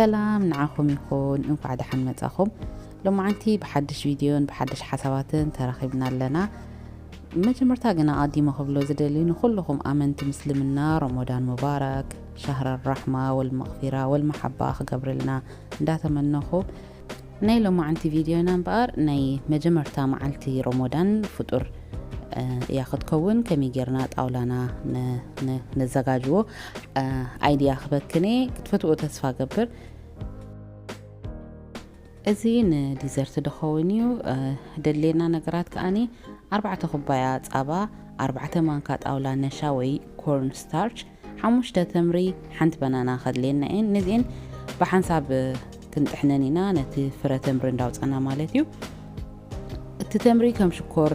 ሰላም ንዓኹም ይኹን፣ እንኳዕ ደሓን መጻኹም። ሎማዓንቲ ብሓድሽ ቪድዮን ብሓድሽ ሓሳባትን ተራኺብና ኣለና። መጀመርታ ግና ኣዲሞ ክብሎ ዝደሊ ንኹልኹም ኣመንቲ ምስልምና ረሞዳን ሙባረክ፣ ሻህረ ራሕማ ወልመቕፊራ ወልመሓባ ክገብርልና እንዳተመነኹ፣ ናይ ሎማዓንቲ ቪድዮና እምበኣር ናይ መጀመርታ መዓልቲ ረሞዳን ፍጡር እያ ክትከውን። ከመይ ጌርና ጣውላና ነዘጋጅዎ ኣይድያ ክበክኔ ክትፈትዎ ተስፋ ገብር። እዚ ንዲዘርት ድኸውን እዩ። ደድልየና ነገራት ከኣኒ ኣርባዕተ ኩባያ ጻባ፣ ኣርባዕተ ማንካ ጣውላ ነሻ ወይ ኮርን ስታርች፣ ሓሙሽተ ተምሪ፣ ሓንቲ በናና ከድልየና እየን። ነዚኤን ብሓንሳብ ክንጥሕነን ኢና፣ ነቲ ፍረ ተምሪ እንዳውፀና ማለት እዩ። እቲ ተምሪ ከም ሽኮር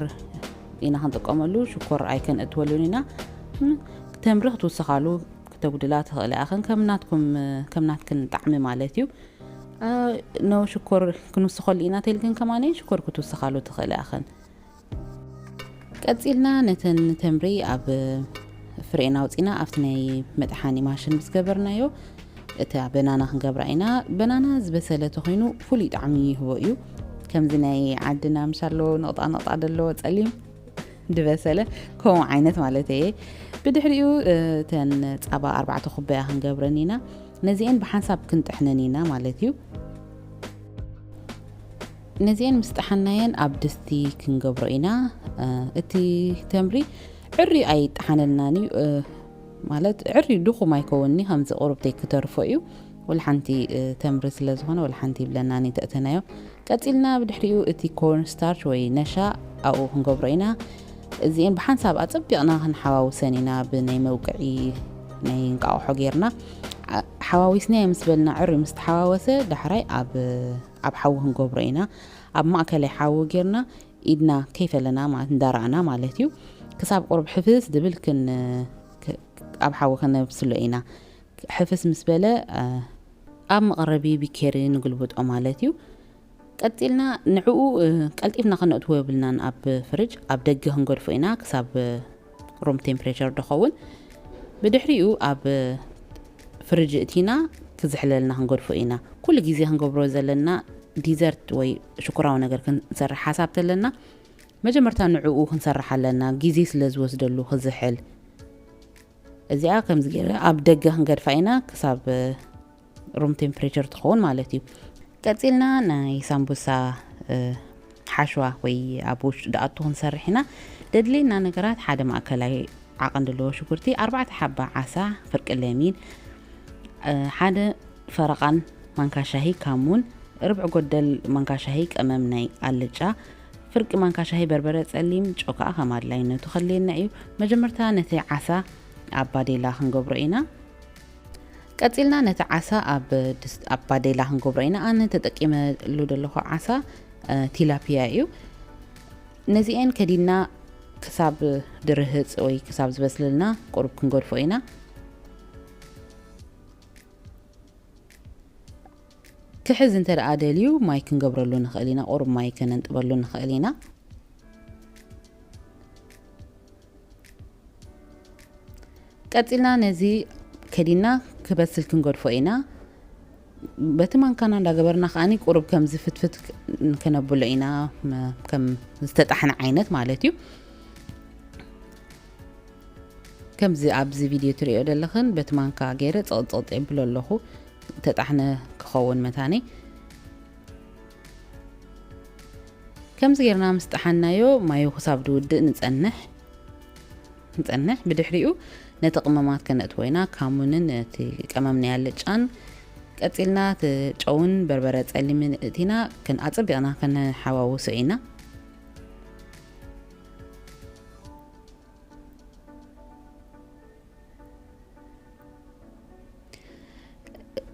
ኢና ክንጥቀመሉ፣ ሽኮር ኣይከነእትወሉን ኢና። ተምሪ ክትውስኻሉ ክተጉድላ ትኽእሊ ኣኽን ከም ናትኩም ከም ናትክን ጣዕሚ ማለት እዩ። ኖ ሽኮር ክንውስኸሉ ኢና ተልክን ከማነ ሽኮር ክትውስኻሉ ትኽእሊ ኣኽን። ቀጺልና ነተን ተምሪ ኣብ ፍሬን ኣውጺና ኣብቲ ናይ መጥሓኒ ማሽን ምስ ገበርናዮ እታ በናና ክንገብራ ኢና። በናና ዝበሰለ ተኾይኑ ፍሉይ ጣዕሚ ይህቦ እዩ። ከምዚ ናይ ዓድና ምሻሎ ነቕጣ ነቕጣ ዘለዎ ጸሊም ዝበሰለ ከምኡ ዓይነት ማለት እየ። ብድሕሪኡ እተን ጻባ ኣርባዕተ ኩባያ ክንገብረን ኢና። ነዚኤን ብሓንሳብ ክንጥሕነን ኢና ማለት እዩ። ነዚኤን ምስ ጠሓናየን ኣብ ድስቲ ክንገብሮ ኢና። እቲ ተምሪ ዕሪ ኣይጠሓነልናን እዩ፣ ማለት ዕሪ ድኹም ኣይከውንኒ፣ ከምዚ ቁሩብተይ ክተርፎ እዩ። ወላ ሓንቲ ተምሪ ስለ ዝኾነ ወላ ሓንቲ ይብለናን ይተእተናዮ። ቀጺልና ብድሕሪኡ እቲ ኮርን ስታርች ወይ ነሻ ኣብኡ ክንገብሮ ኢና። እዚኤን ብሓንሳብ ኣጸቢቕና ክንሓዋውሰን ኢና ብናይ መውቅዒ ናይ እንቃቑሖ ጌርና። ሓዋዊስናዮ ምስ በልና ዕሪ ምስ ተሓዋወሰ ዳሕራይ ኣብ ኣብ ሓዊ ክንገብሮ ኢና። ኣብ ማእከላይ ሓዊ ጌርና ኢድና ከይፈለና ማለት እንዳረኣና ማለት እዩ። ክሳብ ቁሩብ ሕፍስ ድብል ክን ኣብ ሓዊ ከነብስሎ ኢና። ሕፍስ ምስ በለ ኣብ መቐረቢ ቢኬሪ ንግልብጦ ማለት እዩ። ቀጺልና ንዕኡ ቀልጢፍና ከነእትዎ የብልናን ኣብ ፍርጅ፣ ኣብ ደገ ክንገድፎ ኢና ክሳብ ሩም ቴምፕሬቸር ድኸውን። ብድሕሪኡ ኣብ ፍርጅ እቲና ክዝሕለልና ክንገድፎ ኢና። ኩሉ ግዜ ክንገብሮ ዘለና ዲዘርት ወይ ሽኮራዊ ነገር ክንሰርሕ ሓሳብ ተለና መጀመርታ ንዕኡ ክንሰርሕ ኣለና፣ ግዜ ስለ ዝወስደሉ ክዝሕል። እዚኣ ከምዚ ገይረ ኣብ ደገ ክንገድፋ ኢና ክሳብ ሩም ቴምፕሬቸር ትኸውን ማለት እዩ። ቀጺልና ናይ ሳምቡሳ ሓሽዋ ወይ ኣብ ውሽጡ ድኣቱ ክንሰርሕ ኢና። ደድልየና ነገራት ሓደ ማእከላይ ዓቐን ዘለዎ ሽጉርቲ፣ ኣርባዕተ ሓባ ዓሳ፣ ፍርቂ ለሚን፣ ሓደ ፈረቓን ማንካ ሻሂ ካሙን፣ ርብዒ ጎደል ማንካ ሻሂ ቀመም ናይ ኣልጫ፣ ፍርቂ ማንካ ሻሂ በርበረ ጸሊም፣ ጨው ከኣ ከም ኣድላይነቱ ከድልየና እዩ። መጀመርታ ነቲ ዓሳ ኣብ ባዴላ ክንገብሮ ኢና። ቀጺልና ነቲ ዓሳ ኣብ ድስ-፣ ኣብ ባዴላ ክንገብሮ ኢና። ኣነ ተጠቂመሉ ዘለኹ ዓሳ፣ እ፣ ቲላፒያ እዩ። ነዚኤን ከዲና ክሳብ ድርህጽ ወይ ክሳብ ዝበስልልና ቁሩብ ክንገድፎ ኢና። ክሕዝ እንተ ደኣ ደልዩ ማይ ክንገብረሉ ንኽእል ኢና፣ ቁሩብ ማይ ከነንጥበሉ ንኽእል ኢና። ቀጺልና ነዚ ከዲና ክበስል ክንገድፎ ኢና። በቲ ማንካና እንዳገበርና ከኣኒ ቁሩብ ከምዚ ፍትፍት ከነብሎ ኢና፣ መ-፣ ከም ዝተጣሕነ ዓይነት ማለት እዩ። ከምዚ ኣብዚ ቪድዮ ትሪኦ ዘለኽን በቲ ማንካ ገይረ ጸቕጸቕ የብሎ ኣለኹ፣ ተጣሕነ ክኸውን መታኒ። ከምዚ ጌርና ምስ ጠሓናዮ ማዩ ክሳብ ድውድእ ንጸንሕ፣ ንጸንሕ። ብድሕሪኡ ነቲ ቅመማት ከነእትዎ ኢና፣ ካሙንን እቲ ቀመም ናይ ኣልጫን። ቀጺልና እቲ ጨውን በርበረ ጸሊምን እቲና ክን-፣ ኣጸቢቕና ከነሓዋውሶ ኢና።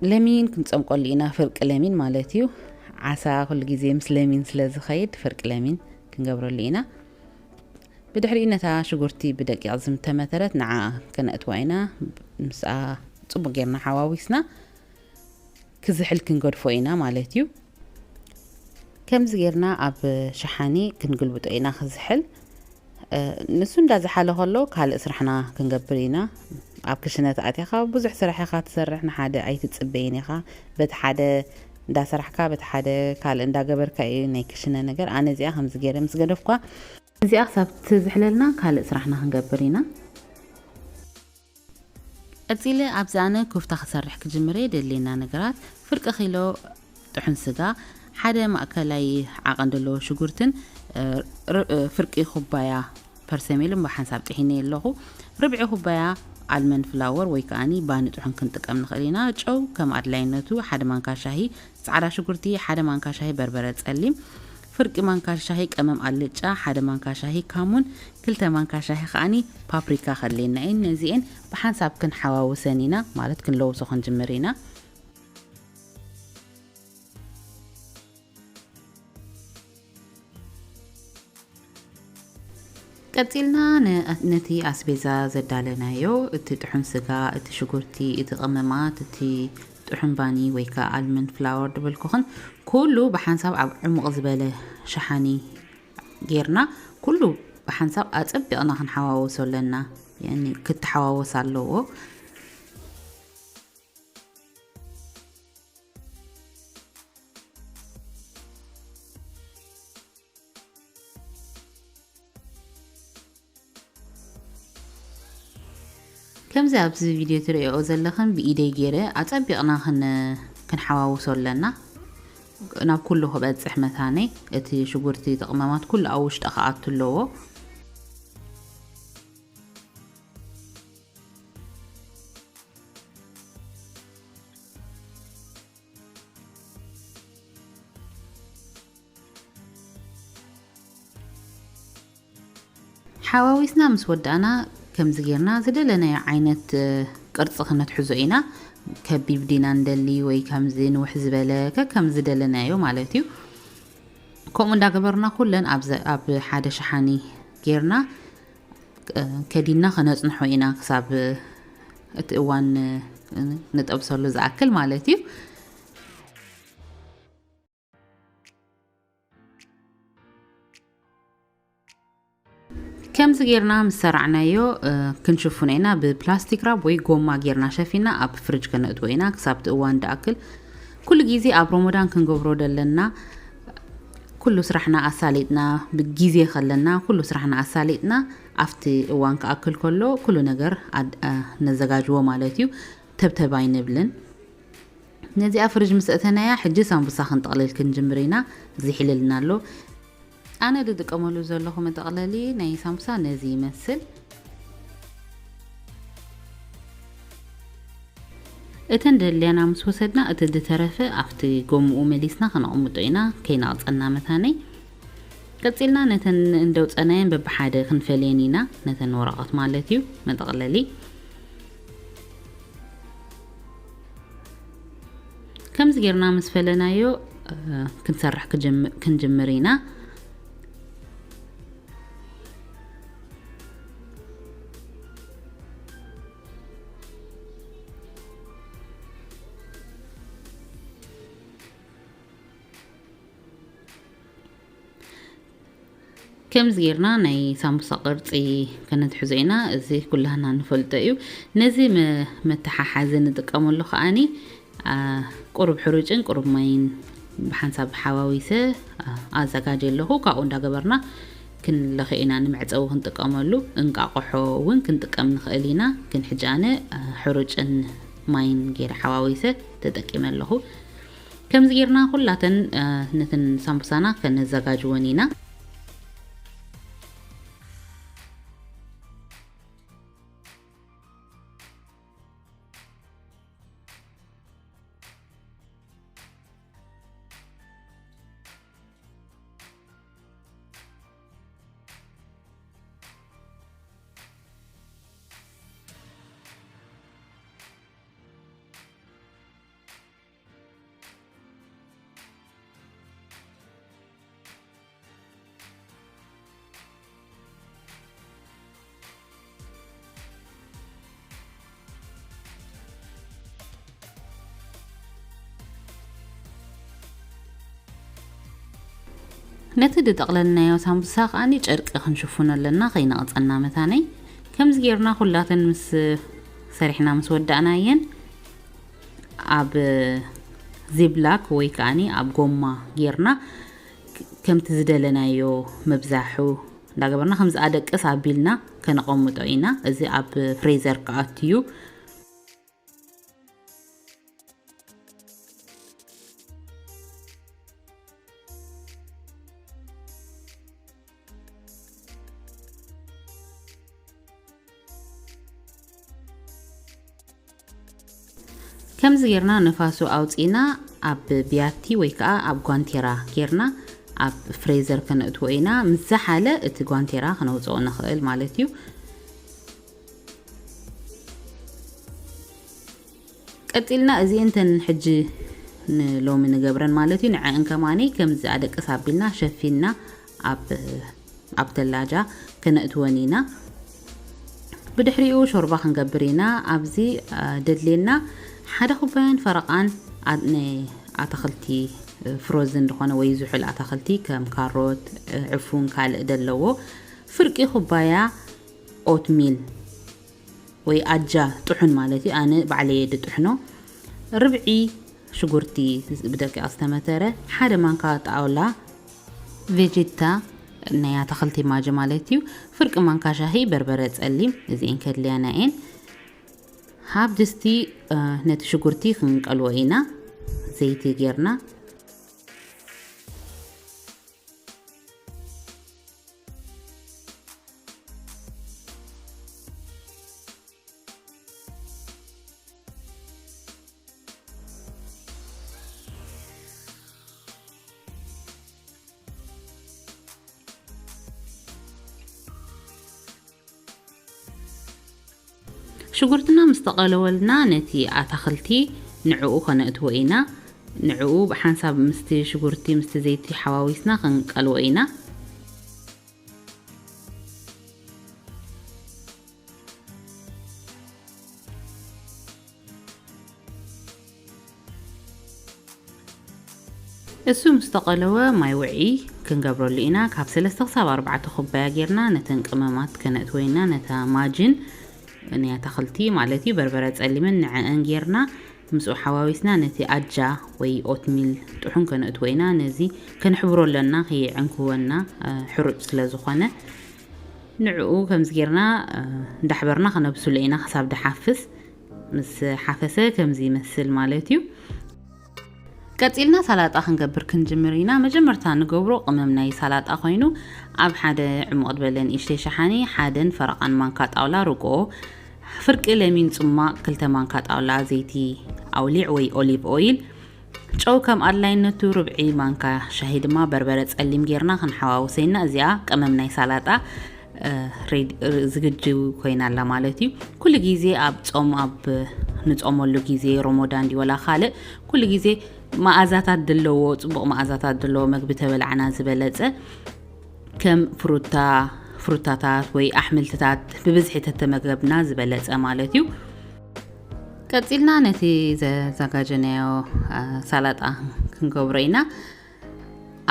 ለሚን ክንጸምቀሉ ኢና፣ ፍርቂ ለሚን ማለት እዩ። ዓሳ ኩሉ ግዜ ምስ ለሚን ስለ ዝኸይድ ፍርቂ ለሚን ክንገብረሉ ኢና። ብድሕሪኡ ነታ ሽጉርቲ ብደቂቕ ዝምተመተረት ንዓ ከነእትዋ ኢና። ምስኣ ጽቡቕ ጌርና ሓዋዊስና ክዝሕል ክንገድፎ ኢና ማለት እዩ። ከምዚ ጌርና ኣብ ሸሓኒ ክንግልብጦ ኢና ክዝሕል። ንሱ እንዳዝሓለ ከሎ ካልእ ስራሕና ክንገብር ኢና። ኣብ ክሽነ ተኣቲኻ ብዙሕ ስራሕ ኢኻ ትሰርሕ፣ ንሓደ ኣይትጽበይን ኢኻ። በቲ ሓደ እንዳሰራሕካ በቲ ሓደ ካልእ እንዳገበርካ እዩ ናይ ክሽነ ነገር። ኣነ እዚኣ ከምዚ ገይረ ምስ ገደፍኳ፣ እዚኣ ክሳብ ትዝሕለልና ካልእ ስራሕና ክንገብር ኢና። ቀጺለ ኣብዚ ኣነ ኩፍታ ክሰርሕ ክጅምር እየ። ደልየና ነገራት ፍርቂ ኪሎ ጥሑን ስጋ፣ ሓደ ማእከላይ ዓቐን ዘለዎ ሽጉርትን፣ እ፣ ር-፣ እ፣ ፍርቂ ኩባያ ፐርሰሜልን ብሓንሳብ ጥሒነ ኣለኹ። ርብዒ ኩባያ ኣልመንድ ፍላወር ወይ ከኣኒ ባኒ ጥሑን ክንጥቀም ንኽእል ኢና። ጨው ከም ኣድላይነቱ ሓደ ማንካ ሻሂ፣ ጻዕዳ ሽጉርቲ ሓደ ማንካ ሻሂ፣ በርበረ ጸሊም ፍርቂ ማንካ ሻሂ፣ ቀመም ኣልጫ ሓደ ማንካ ሻሂ፣ ካሙን ክልተ ማንካ ሻሂ፣ ከኣኒ ፓፕሪካ ከድልየና እዩ። ነዚኤን ብሓንሳብ ክንሓዋውሰን ኢና፣ ማለት ክንለውሶ ክንጅምር ኢና። ቀጺልና ነ-፣ ነቲ ኣስቤዛ ዘዳለናዮ፣ እቲ ጥሑን ስጋ፣ እቲ ሽጉርቲ፣ እቲ ቀመማት፣ እቲ ጥሑን ባኒ ወይ ከኣ ኣልመንድ ፍላወር ድበልኩኽን፣ ኩሉ ብሓንሳብ ኣብ ዕሙቕ ዝበለ ሸሓኒ ጌርና፣ ኩሉ ብሓንሳብ ኣጸቢቕና ክንሓዋውሶ ኣለና። ያኒ ክተሓዋወስ ኣለዎ። ከምዚ ኣብዚ ቪድዮ ትርእይኦ ዘለኽን ብኢደይ ገይረ ኣጸቢቕና ክን-፣ ክንሓዋውሶ ኣለና። ናብ ኩሉ ክበጽሕ መታነይ እቲ ሽጉርቲ፣ እቲ ቀመማት ኩሉ ኣብ ውሽጢ ክኣቱ ኣለዎ። ሓዋዊስና ምስ ወዳእና፣ ከምዚ ጌርና ዝደለናዮ ዓይነት፣ እ፣ ቅርጺ ክነትሕዞ ኢና። ከቢብ ዲና ንደሊ ወይ ከምዚ ንውሕ ዝበለ፣ ከከም ዝደለናዮ ማለት እዩ። ከምኡ እንዳገበርና ኩለን ኣብ ዘ-፣ ኣብ ሓደ ሸሓኒ ጌርና፣ እ፣ ከዲና ከነጽንሖ ኢና ክሳብ፣ እ፣ እቲ እዋን፣ እ፣ ንጠብሰሉ ዝኣክል ማለት እዩ። ከምዚ ጌርና ምስ ሰራዕናዮ፣ እ፣ ክንሽፍኖ ኢና። ብፕላስቲክ ራብ ወይ ጎማ ጌርና ሸፊና ኣብ ፍሪጅ ከነእትዎ ኢና ክሳብ እቲ እዋን ድኣክል። ኩሉ ግዜ ኣብ ሮሞዳን ክንገብሮ ደለና፣ ኩሉ ስራሕና ኣሳሊጥና፣ ብግዜ ከለና ኩሉ ስራሕና ኣሳሊጥና፣ ኣብቲ እዋን ክኣክል ከሎ ኩሉ ነገር ኣድ-፣ እ፣ ነዘጋጅዎ ማለት እዩ። ተብተብ ኣይንብልን። ነዚኣ ፍሪጅ ምስ እተናያ፣ ሕጂ ሳምቡሳ ክንጠቕልል ክንጅምር ኢና። ዝሒልልና ኣሎ። ኣነ ዝጥቀመሉ ዘለኹ መጠቕለሊ ናይ ሳምቡሳ ነዚ ይመስል። እተን ደልያና ምስ ወሰድና፣ እቲ ዝተረፈ ኣብቲ ጎምኡ መሊስና ከነቐምጦ ኢና፣ ከይነቕጸና መታነይ። ቀጺልና ነተን እንደውጸናየን በብሓደ ክንፈልየን ኢና፣ ነተን ወረቐት ማለት እዩ፣ መጠቕለሊ። ከምዚ ጌርና ምስ ፈለናዮ፣ እ፣ ክንሰርሕ ክጅም-፣ ክንጅምር ኢና። ከምዚ ጌርና ናይ ሳምቡሳ ቅርጺ ከነትሕዞ ኢና። እዚ ኩላህና ንፈልጦ እዩ። ነዚ መ-፣ መተሓሓዚ ንጥቀመሉ ከኣኒ፣ አ፣ ቁሩብ ሕሩጭን ቁሩብ ማይን ብሓንሳብ ሓዋዊሰ፣ አ፣ ኣዘጋጅየ ኣለኹ። ካብኡ እንዳገበርና ክንለኽዮ ኢና፣ ንመዕጸዊ ክንጥቀመሉ። እንቃቑሖ እውን ክንጥቀም ንኽእል ኢና። ግን ሕጂ ኣነ፣ አ፣ ሕሩጭን ማይን ገይረ ሓዋዊሰ ተጠቂመ ኣለኹ። ከምዚ ጌርና ኩላተን፣ እ፣ ነተን ሳምቡሳና ከነዘጋጅወን ኢና። ነቲ ዝጠቕለልናዮ ሳምቡሳ ከኣኒ ጨርቂ ክንሽፍኖ ኣለና፣ ከይነቕጸና መታነይ። ከምዚ ጌርና ኩላተን ምስ ሰሪሕና ምስ ወዳእናየን፣ ኣብ ዚብላክ ወይ ከኣኒ ኣብ ጎማ ጌርና፣ ከምቲ ዝደለናዮ ምብዛሑ እንዳገበርና፣ ከምዚ ኣደቅስ ኣቢልና ከነቐምጦ ኢና። እዚ ኣብ ፍሬዘር ክኣቱ እዩ። ከምዚ ጌርና ንፋሱ ኣውፂና ኣብ ቢያቲ ወይ ከዓ ኣብ ጓንቴራ ጌርና ኣብ ፍሬዘር ከነእትዎ ኢና። ምስ ዝሓለ እቲ ጓንቴራ ከነውፅኦ ንኽእል ማለት እዩ። ቀፂልና እዚኤን ተን ሕጂ ንሎሚ ንገብረን ማለት እዩ። ንዐእን ከማኒ ከምዚ ኣደቅስ ኣቢልና ሸፊንና ኣብ ኣብ ተላጃ ከነእትወን ኢና። ብድሕሪኡ ሾርባ ክንገብር ኢና። ኣብዚ ደድልየና ሓደ ኩባያን ፈረቓን ኣትክልቲ፣ ፍሮዝን ዝኾነ ወይ ዝሑል ኣታኽልቲ ከም ካሮት፣ ዕፉን ካልእ ዘለዎ፣ ፍርቂ ኩባያ ኦትሚል ወይ ኣጃ ጥሑን ማለት እዩ። ኣነ ባዕለየ ድጥሕኖ። ርብዒ ሽጉርቲ ብደቂቕ ዝተመተረ፣ ሓደ ማንካ ጣውላ ቬጀታ ናይ ኣታኽልቲ ማጂ ማለት እዩ። ፍርቂ ማንካ ሻሂ በርበረ ጸሊም፣ እዚኤን ከድልያና እየን። ሃብ ድስቲ ነቲ ሽጉርቲ ክንቀልዎ ኢና። ዘይቲ ጌርና። ሽጉርትና ምስ ተቐለወልና ነቲ ኣታኽልቲ ንዕኡ ከነእትዎ ኢና። ንዕኡ ብሓንሳብ ምስቲ ሽጉርቲ ምስቲ ዘይቲ ሓዋዊስና ክንቀልዎ ኢና። እሱ ምስ ተቐለወ ማይ ውዒ ክንገብረሉ ኢና። ካብ ሰለስተ ክሳብ ኣርባዕተ ኩባያ ጌርና ነተን ቅመማት ከነእትወይና ነታ ማጅን ናይ ኣታኽልቲ ማለት እዩ በርበረ ጸሊምን ንዐእን ጌርና ምስኡ ሓዋዊስና ነቲ ኣጃ ወይ ኦትሚል ጥሑን ከነእትወ ኢና። ነዚ ከንሕብሮ ኣለና፣ ከየዕንክወና ሕሩጭ ስለ ዝኾነ። ንዕኡ ከምዚ ጌርና እንዳሕበርና ከነብስሎ ኢና ክሳብ ድሓፍስ። ምስ ሓፈሰ ከምዚ ይመስል ማለት እዩ። ቀጺልና ሳላጣ ክንገብር ክንጅምር ኢና። መጀመርታ ንገብሮ ቅመም ናይ ሳላጣ ኮይኑ ኣብ ሓደ ዕሙቕ ዝበለ ንእሽተይ ሸሓኒ ሓደን ፈረቓን ማንካ ጣውላ ርግኦ፣ ፍርቂ ለሚን ጽማቕ፣ ክልተ ማንካ ጣውላ ዘይቲ ኣውሊዕ ወይ ኦሊቭ ኦይል፣ ጨው ከም ኣድላይነቱ ርብዒ ማንካ ሻሂ ድማ በርበረ ጸሊም ጌርና ክንሓዋውሰ ኢና። እዚኣ ቀመም ናይ ሳላጣ ዝግጅ ኮይና ኣላ ማለት እዩ። ኩሉ ግዜ ኣብ ጾም ኣብ ንጾመሉ ግዜ ሮሞዳን ድዩ ወላ ካልእ ኩሉ ግዜ መኣዛታት ዘለዎ ጽቡቕ መኣዛታት ዘለዎ መግቢ ተበላዕና ዝበለጸ ከም ፍሩታ ፍሩታታት ወይ ኣሕምልትታት ብብዝሒ ተተመገብና ዝበለጸ ማለት እዩ። ቀጺልና ነቲ ዘዘጋጀናዮ ሳላጣ ክንገብሮ ኢና።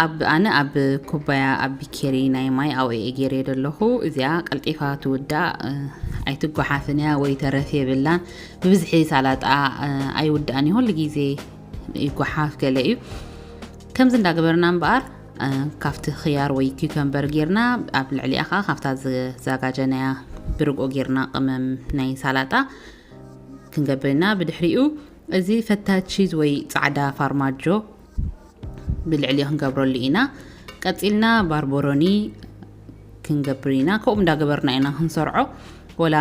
ኣብ ኣነ ኣብ ኩባያ ኣብ ቢኬሪ ናይ ማይ ኣውኤ ገይረ ዘለኹ። እዚኣ ቀልጢፋ ትውዳእ ኣይትጓሓፍን እያ ወይ ተረፍ የብላን። ብብዝሒ ሳላጣ ኣይውዳእን እዩ፣ ኩሉ ግዜ ይጓሓፍ ገለ እዩ። ከምዚ እንዳገበርና እምበኣር ካብቲ ክያር ወይ ኪከምበር ጌርና ኣብ ልዕሊኣ ከዓ ካብታ ዘዛጋጀናያ ብርግኦ ጌርና ቅመም ናይ ሳላጣ ክንገብር ኢና። ብድሕሪኡ እዚ ፈታ ቺዝ ወይ ጻዕዳ ፋርማጆ ብልዕሊኡ ክንገብረሉ ኢና። ቀጺልና ባርቦሮኒ ክንገብር ኢና። ከምኡ እንዳገበርና ኢና ክንሰርዖ። ወላ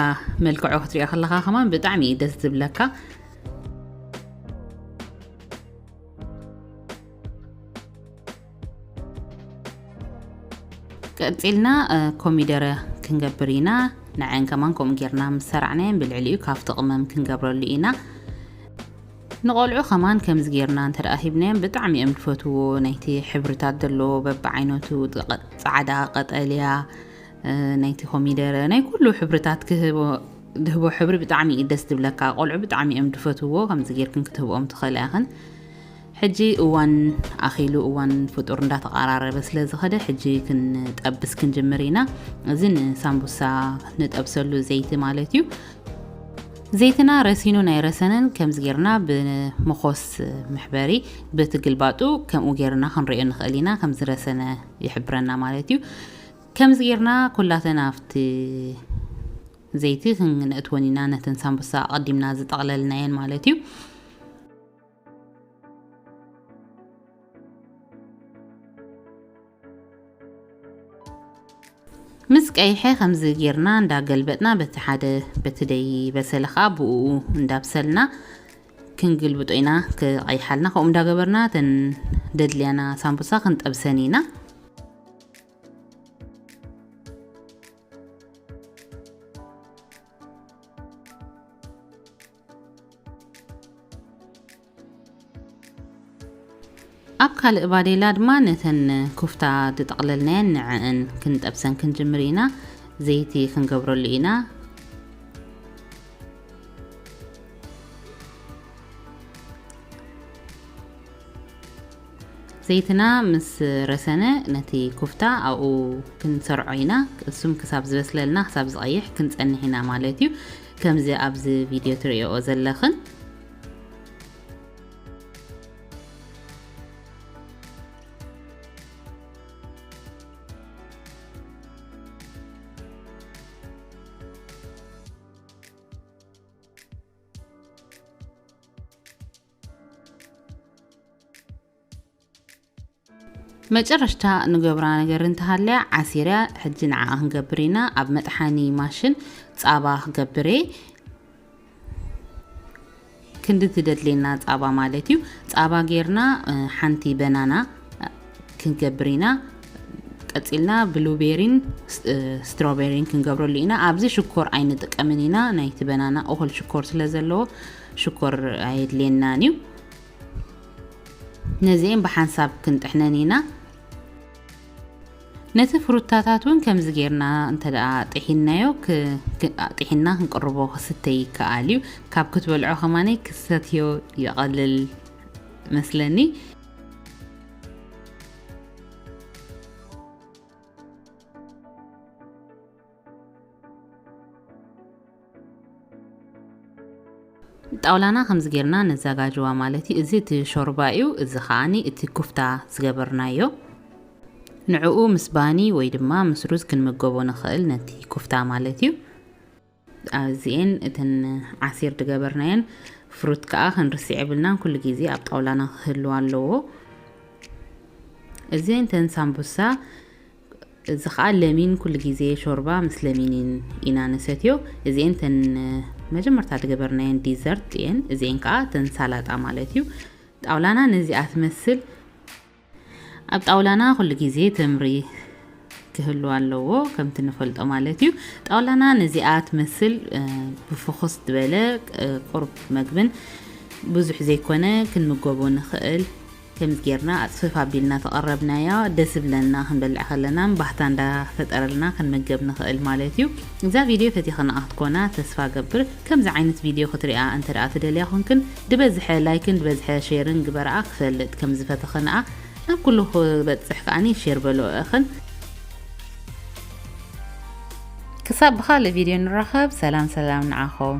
መልክዑ ክትሪኦ ከለኻ ከማን ብጣዕሚ እዩ ደስ ዝብለካ። ቀጺልና ኮሚደረ ክንገብር ኢና። ንዐን ከማን ከምኡ ጌርና ምስ ሰራዕናየን ብልዕሊኡ ካብቲ ቅመም ክንገብረሉ ኢና። ንቆልዑ ከማን ከምዚ ጌርና እንተ ደኣ ሂብናዮም ብጣዕሚ እዮም ዝፈትዎ። ናይቲ ሕብርታት ዘለዎ በብዓይነቱ ጻዕዳ፣ ቀጠልያ፣ ናይቲ ኮሚደረ ናይ ኩሉ ሕብርታት ክህቦ ድህቦ ሕብሪ ብጣዕሚ እዩ ደስ ዝብለካ። ቆልዑ ብጣዕሚ እዮም ዝፈትዎ። ከምዚ ጌርክን ክትህብኦም ትኽእላ ኢኽን። ሕጂ እዋን ኣኺሉ፣ እዋን ፍጡር እንዳተቐራረበ ስለ ዝኸደ፣ ሕጂ ክንጠብስ ክንጅምር ኢና። እዚ ንሳምቡሳ ንጠብሰሉ ዘይቲ ማለት እዩ። ዘይትና ረሲኑ ናይ ረሰነን ከምዚ ጌርና ብመኾስ መሕበሪ ብትግልባጡ ከምኡ ጌርና ክንሪኦ ንኽእል ኢና። ከምዚ ረሰነ ይሕብረና ማለት እዩ። ከምዚ ጌርና ኩላተን ኣብቲ ዘይቲ ክንእትወን ኢና፣ ነተን ሳምቡሳ ኣቐዲምና ዝጠቕለልናየን ማለት እዩ። ምስ ቀይሐ ከምዚ ጌርና እንዳገልበጥና በቲ ሓደ በቲ ደይ በሰለ ኸዓ ብኡ እንዳብሰልና ክንግልብጦ ኢና። ክቐይሓልና ከምኡ እንዳገበርና ተን ደድልያና ሳምቡሳ ክንጠብሰን ኢና። ኣብ ካልእ ባዴላ ድማ ነተን ኩፍታ ዝጠቕለልናየን ንዕእን ክንጠብሰን ክንጅምር ኢና። ዘይቲ ክንገብረሉ ኢና። ዘይትና ምስ ረሰነ ነቲ ኩፍታ ኣብኡ ክንሰርዖ ኢና። እሱም ክሳብ ዝበስለልና፣ ክሳብ ዝቐይሕ ክንጸንሕ ኢና ማለት እዩ። ከምዚ ኣብዚ ቪድዮ ትርእዮ ዘለኽን። መጨረሽታ ንገብራ ነገር እንተሃለያ ዓሲርያ። ሕጂ ንዓኣ ክንገብር ኢና። ኣብ መጥሓኒ ማሽን ጻባ ክገብር እየ። ክንዲ ትደድልየና ጻባ ማለት እዩ። ጻባ ጌርና፣ እ፣ ሓንቲ በናና፣ እ፣ ክንገብር ኢና። ቀጺልና ብሉቤሪን ስ-፣ እ፣ ስትሮቤሪን ክንገብረሉ ኢና። ኣብዚ ሽኮር ኣይንጥቀምን ኢና። ናይቲ በናና እኹል ሽኮር ስለ ዘለዎ ሽኮር ኣየድልየናን እዩ። ነዚኤን ብሓንሳብ ክንጥሕነን ኢና። ነቲ ፍሩታታት እውን ከምዚ ጌርና እንተ ደኣ ጥሒንናዮ፣ ክ-፣ ክ-፣ ጥሒንና ክንቅርቦ ክስተይ ይከኣል እዩ። ካብ ክትበልዖ ከማነይ ክሰትዮ ይቐልል መስለኒ። ጣውላና ከምዚ ጌርና ነዘጋጅዋ ማለት እዩ። እዚ እቲ ሾርባ እዩ። እዚ ከዓኒ እቲ ኩፍታ ዝገበርናዮ። ንዕኡ ምስ ባኒ ወይ ድማ ምስ ሩዝ ክንምገቦ ንኽእል፣ ነቲ ኩፍታ ማለት እዩ። እዚኤን እተን ዓሲር ዝገበርናየን ፍሩት ከኣ ክንርስዕ የብልናን፣ ኩሉ ግዜ ኣብ ጣውላና ክህልው ኣለዎ። እዚኤን እተን ሳምቡሳ፣ እዚ ከኣ ለሚን፣ ኩሉ ግዜ ሾርባ ምስ ለሚን ኢና ንሰትዮ። እዚኤን እተን መጀመርታ ዝገበርናየን ዲዘርት እየን። እዚኤን ከኣ እተን ሳላጣ ማለት እዩ። ጣውላና ነዚኣ ትመስል። ኣብ ጣውላና ኩሉ ግዜ ተምሪ ክህሉ ኣለዎ፣ ከምቲ ንፈልጦ ማለት እዩ። ጣውላና ነዚኣ ትመስል፣ እ፣ ብፍኹስ ዝበለ፣ እ፣ ቁሩብ መግብን ብዙሕ ዘይኮነ ክንምገቦ ንኽእል። ከምዚ ጌርና ኣጽፍፍ ኣቢልና ተቐረብናያ፣ ደስ ዝብለና ክንበልዕ ከለና ባህታ እንዳፈጠረልና ክንምገብ ንኽእል ማለት እዩ። እዛ ቪድዮ ፈቲኽና ክትኮና ተስፋ ገብር። ከምዚ ዓይነት ቪድዮ ክትሪኣ እንተ ደኣ ትደልያ ኮንክን፣ ዝበዝሐ ላይክን ዝበዝሐ ሼርን ግበርኣ ክፈልጥ ከም ዝፈተኽንኣ ናብ ኩሉ ክበጽሕ ከኣኒ ሼር በልኦ እኽን። ክሳብ ብኻልእ ቪድዮ ንራኸብ። ሰላም ሰላም ንዓኹም።